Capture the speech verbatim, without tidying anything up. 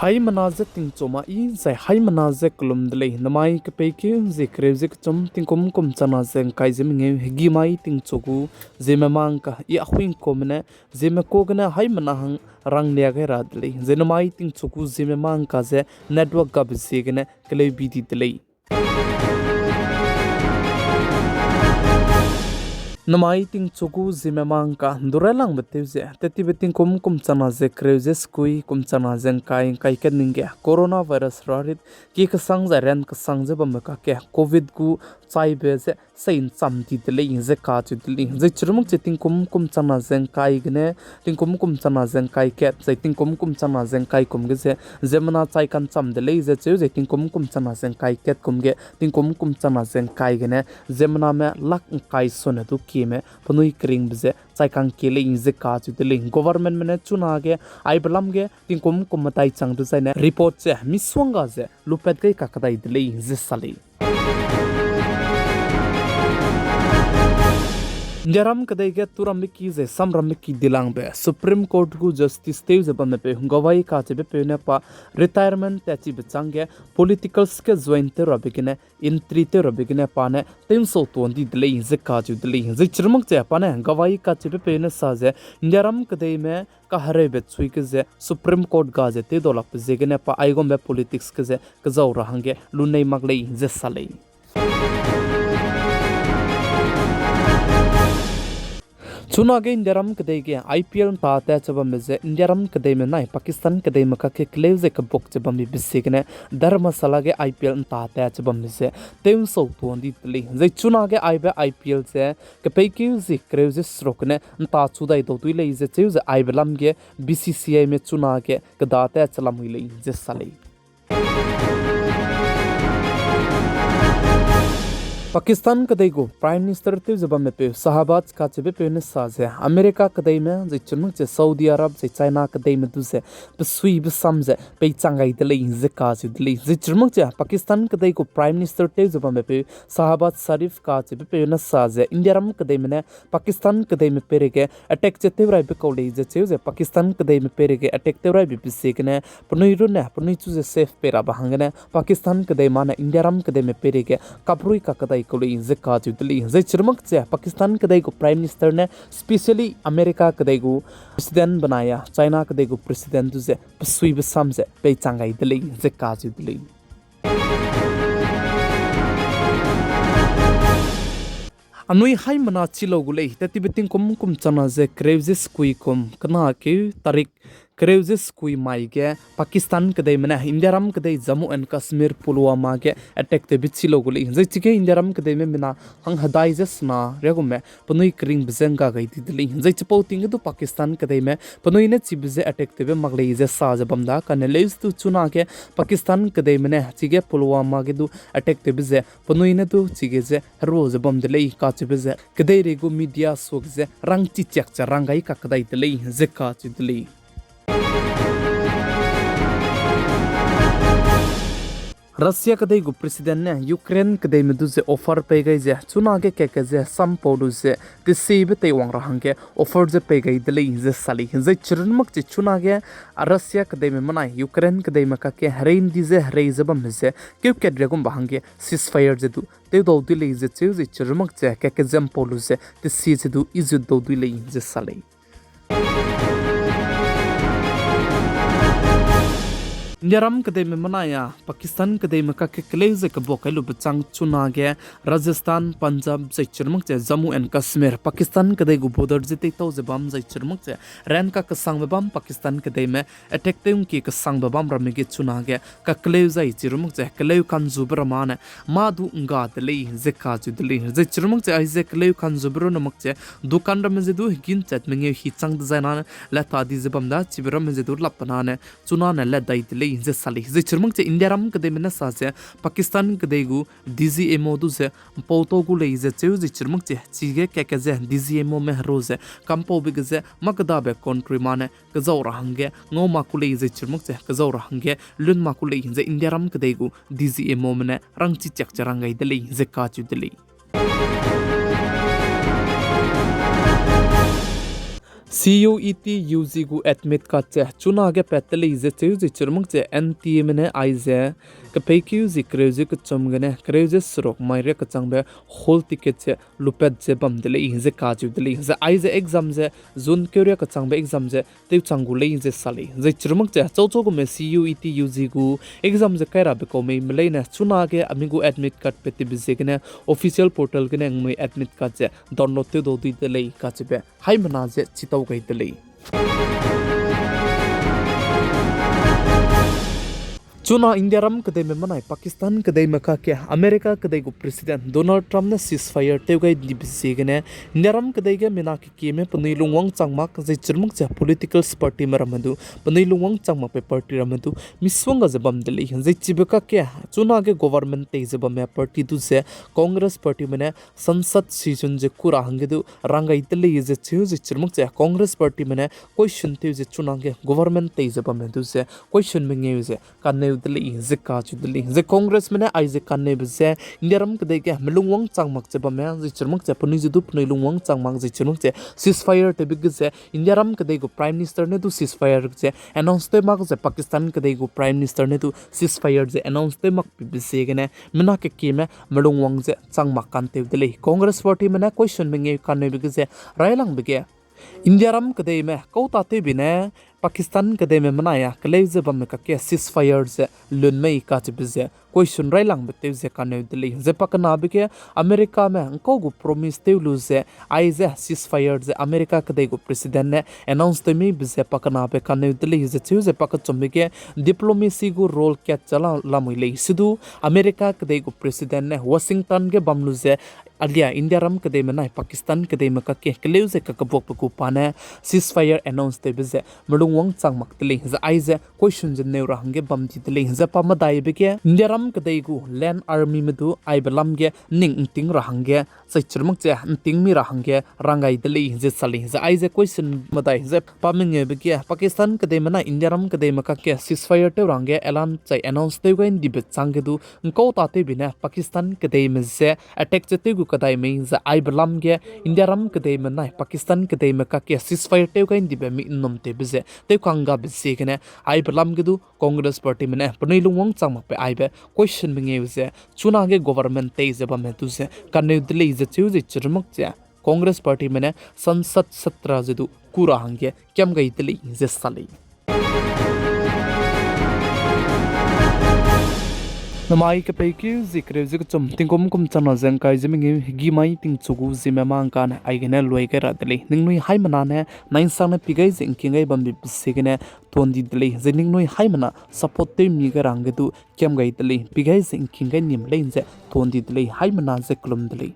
Haimena ze tingchu ma i, zai haimena ze kelum de lei. Namai kepeikeu zie kereu ze kechum, tingkum kum chana ze ngkai ze mengeu, hegî mai tingchu gu ziemme mangka i ahuingkume ne, ziemme ka gene haimena hang ranglia gai ra de lei. Zai namai tingchu gu ziemme mangka ze network gabe ziegene keleu bi di de lei. Namai tingchu gu ziemme mangka ndurelangbe tew ze, tetibe tingkum kum chana ze kereu ze sekui, kum chana ze ngkai, ngkai kat ning ge coronavirus rarit ki kesang zai ran kesang ze bambe kakge covid gu chaibe ze sei ncham di de lei ze kacheu de lei. Zai chirumak che tingkum kum chana ze ngkai gene, tingkum kum chana ze ngkai kat, zai tingkum kum chana ze ngkai kum ge ze, ziemmena chai kancham de lei ze cheu, zai tingkum kum chana ze ngkai kat kum ge, tingkum kum chana ze ngkai gene, ziemmename lak ngkai sone du kieme penui keringbe ze chai kangkie lei ze kacheu de lei. Governmentme ne chunage, aibe lam ge, tingkum kum medai chang dezaine report ze misongga ze lupat gai kakdai de lei ze sa lei. Indiaram kedei ge turambe ki ze samrambe ki dilangbe Supreme Court gu justice tew ze bamme peu gawai kacheube peu ne pa retirement tatchibe changge politicals ge join tew rabe gene, entry tew rabe gene pa ne tewnsau tuan di de lei ze kacheu de lei. Zai chirumak che pa ne gawai kacheube peu ne sa ze Indiaram kedeime kahereube chui ge ze Supreme Court ga ze tewdau lakbe ziegene pa aigumbe politics ge ze kezau ra hangge lunei mak lei ze sa lei. Chunage Indiaram kedei ge I P L nta tat che bambe ze Indiaram kedeime nai Pakistan kedeime kakge keleu ze kebuk che bambe ziegene Dharamsala ge I P L nta tat che bambe ze tewnsau tuan di de lei. Zai chunage aibe I P L ze kepeikeu zie kereu ze seruk gene nta chu dai dau dui lei ze cheu ze aibe lam ge B C C I me chunage keda tat che lamui lei ze sa lei. Pakistan kedei gu Prime Minister tew ze bamme peu Shahbaz kacheube peu ne sa ze America kedeime zai chirumak che Saudi Arab zai China kedeime du ze besuibe sam ze peichang gai de lei ze kacheu de lei. Zai chirumak che Pakistan kedei gu Prime Minister tew ze bamme peu Shahbaz Sharif kacheube peu ne sa ze Indiaram kedeime ne Pakistan kedeime peireige attack che tew raibe kau lei ze cheu ze Pakistan kedeime peireige attack tew raibe ziegene penui runne penui chu ze safe pei rabe hanggene Pakistan kedeime ne Indiaram kedeime peireige kaprui kakdai kau lei ze kacheu de lei. Zai chirumak che Pakistan kedei gu Prime Minister ne specially America kedei gu President benai a China kedei gu President du ze besuibe sam ze peichang gai de lei ze kacheu de lei. Anui haimena chi lau gu lei, tetibe tingkum kum chana ze kereu ze sekui kum, kena keu tarik kereu ze sekui mai ge Pakistan kedeime ne Indiaram kedei Jammu and Kashmir Pulwama ge attack tewbe chi lau gu lei. Zai chige Indiaram kedeime mina hang hedai ze sena riagume penui keringbe ze ngga gai di de lei. Zai chipau ting ge du Pakistan kedeime penui ne chibe ze attack tewbe mak lei ze sa ze bam da, kane leuse du chunage Pakistan kedeime ne chige Pulwama ge du attack tewbe ze penui ne du chige ze herua ze bam de lei kacheube ze kedeirei gu media suage ze rangchichiak ze rang gai kakdai de lei ze kacheu de lei. Russia kedei gu President ne Ukraine kedeime du ze offer pei gai ze chunage keke ze sampau lu ze tesibe teiwang ra hangge offer ze pei gai de lei ze sa lei. Zai chirumak che chunage Russia kedeime menai Ukraine kedeime kakge herei ndi ze herei ze bamme ze keukat riagumbe hangge ceasefire ze du tewdau dui lei ze cheu ze chirumak che keke ze mpau lu ze tesi ze du izut dau dui lei ze sa lei. Indiaram kedeime menai a Pakistan kedeime kakge keleu ze kebak kai lube chang chunage Rajasthan, Punjab zai chirumak che Jammu and Kashmir, Pakistan kedei gu border ze teitau ze bam zai chirumak che ran kakesangbe bam Pakistan kedeime attack tew ngki kesangbe bam ramme ge chunage kakeleu zai chirumak che keleu kanzube ramane mâ du ngga de lei ze kacheu de lei. Zai chirumak che aize keleu kanzube runne mak che dukan ramme ze du hegin chat mengeu hi chang dezai nane leta di ze bam da chibe ramme ze du lappenane chunane ledai de lei ze sa lei. Zai chirumak che Indiaram kedeime ne sa ze Pakistan kedei gu D G M O du ze mpau tau gu lei ze cheu zai chirumak che chige keke ze D G M O me heru ze kampaube ge ze mâ kedabe country mane kezau ra hangge ngau mak ku lei zai chirumak che kezau ra hangge lun mak ku lei ze Indiaram kedei gu D G M O me ne rangchichiak che rang gai de lei ze kacheu de lei. CUET UG gu admit card ze chunage pat te lei ze cheu ze chirmak ze NTAme ne aize kepeikeu zi kereu ze kechum gene kereu ze seruk mai ria kechangbe hall ticket ze lupat ze bam de lei ze kacheu de lei. Zai aize exam ze June keu ria kechangbe exam ze tewchang gu lei ze sa lei. Zai chirmak ze chauchau gume CUET UG gu exam ze kai rabe kau mei me leine chunage ami gu admit card pat tibe ziegene official portal gene ngnui admit card ze download tew dau dui de lei kacheube haimena ze chitau gai de lei. Chuna Indiaram kedeime menai Pakistan kedeime kakge America kedei gu President Donald Trump ne ceasefire tew gai dibe ziegene Indiaram kedei ge mina kekieme penui lungwang chang mak zai chirmak ze political partyme ramme du penui lungwang chang makbe party ramme du misongga ze bam de lei. Zai chibe kakge chunage government tei ze bamme party du ze Congress partyme ne Sansad session ze kura hangge du rang gai de lei ze cheu ze chirmak ze Congress partyme ne question tew ze chunage government tei ze bamme du ze question mengeu ze kaneu de lei ze kacheu de lei. Zai Congressme ne aize kaneube ze Indiaram kedei ge melungwang chang mak ze bamme zai chirmak ze penui ze du penui lungwang chang mak zai chirmak ze ceasefire tewbe ge ze Indiaram kedei gu Prime Minister ne du ceasefire ze announce tew mak ze Pakistan kedei gu Prime Minister ne du ceasefire ze announce tew mak pibe ziegene mina kekieme melungwang ze chang mak kantew de lei. Congress partyme ne question mengeu kaneube ge ze railangbe ge Indiaram kedeime kauta tewbi ne Pakistan kedeime menai a keleu ze bamme kakge ceasefire ze lun mei kacheube ze question railangbe tew ze kaneu de lei. Zai pakenabe ge Americame ngkau gu promise tew lu ze aize ceasefire ze America kedei gu President ne announce tew mibe ze pakenabe kaneu de lei ze cheu ze pakechumbe ge diplomacy gu role kat ze la lamui lei. Sidu America kedei gu President ne Washington ge bam lu ze alia Indiaram kedeime nai Pakistan kedeime kakge keleu ze kakebuakbe gu pa ne ceasefire announce tewbe ze melungwang chang mak de lei. Zai aize question ze neu ra hangge bam di de lei. Zai pa medaibe ge Indiaram kedei gu Land Armyme du aibe lam ge ning nting ra hangge zai chirmak ze nting mi ra hangge rang gai de lei ze sa lei. Zai aize question medai ze pa mengeube ge Pakistan kedeime nai Indiaram kedeime kakge ceasefire tew ra hangge alarm chai announce tew gai ndibe chang ge du ngkau ta tewbi ne Pakistan kedeime ze attack ze tew gu kedai mei zai aibe lam ge Indiaram kedeime nai Pakistan kedeime kakge ceasefire tew gai ndibe mi nnum tewbe ze tew kanggabe ziegene aibe lam ge du Congress partyme ne penui lungwang chang makbe aibe question mengeu ze chunage government tei ze bamme du ze kaneu de lei ze cheu ze chirmak ze Congress partyme ne Sansad Satra ze du kura hangge kiam gai de lei ze sa lei. Namai kepeikeu zi kereu ze kechum tingkum kum chana ze ngkai ze mengeu hegî mai tingchu gu ziemme mâ ngkane aigene luai gai ra de lei. Ningnui haimena ne nainsang ne pi gai ze ngking gai bambe ziegene tuan di de lei. Zai ningnui haimena support tew mi gai ra hangge du kiam gai de lei. Pi gai ze ngking gai nim lei ze tuan di de lei. Haimena ze kelum de lei.